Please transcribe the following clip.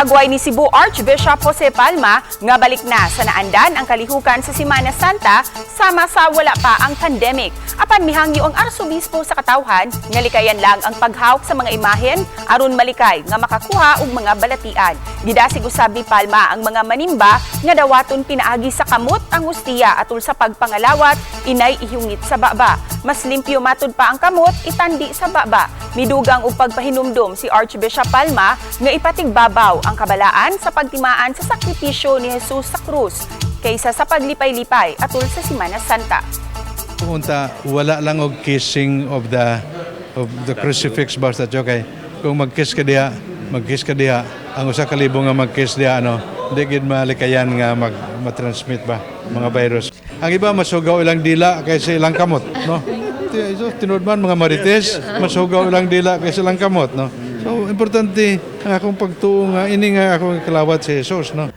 Gihagway ni Cebu Archbishop Jose Palma nga balik na sa naandan ang kalihukan sa Semana Santa sama sa wala pa ang pandemic. Apan mihangyo ang arsobispo sa katawhan nga likayan lang ang paghawk sa mga imahen aron malikay nga makakuha og mga balatian. Gidasig usab ni Palma ang mga manimba nga dawaton pinaagi sa kamot ang hustiya atul sa pagpangalawat inay ihungit sa baba. Mas limpyo matud pa ang kamot itandi sa baba. Midugang og pagpahinumdom si Archbishop Palma nga ipatigbabaw ang kabalaan sa pagtimaan sa sakripisyo ni Jesus sa krus kaysa sa paglipay-lipay atul sa Semana Santa. Unta wala lang og kissing of the crucifix ba sa kay kung mag-kiss ka diha, mag-kiss ka diha, ang usa ka libo nga mag-kiss diha, ano, di gid malikayan nga mag ma-transmit ba mga virus. Ang iba masugaw ilang dila kaysa ilang kamot, no? So, tinuod man mga marites, masugaw ilang dila kaysa ilang kamot, no? So importante ang akong pagtuo nga ini nga akong kalawat si Jesus, no?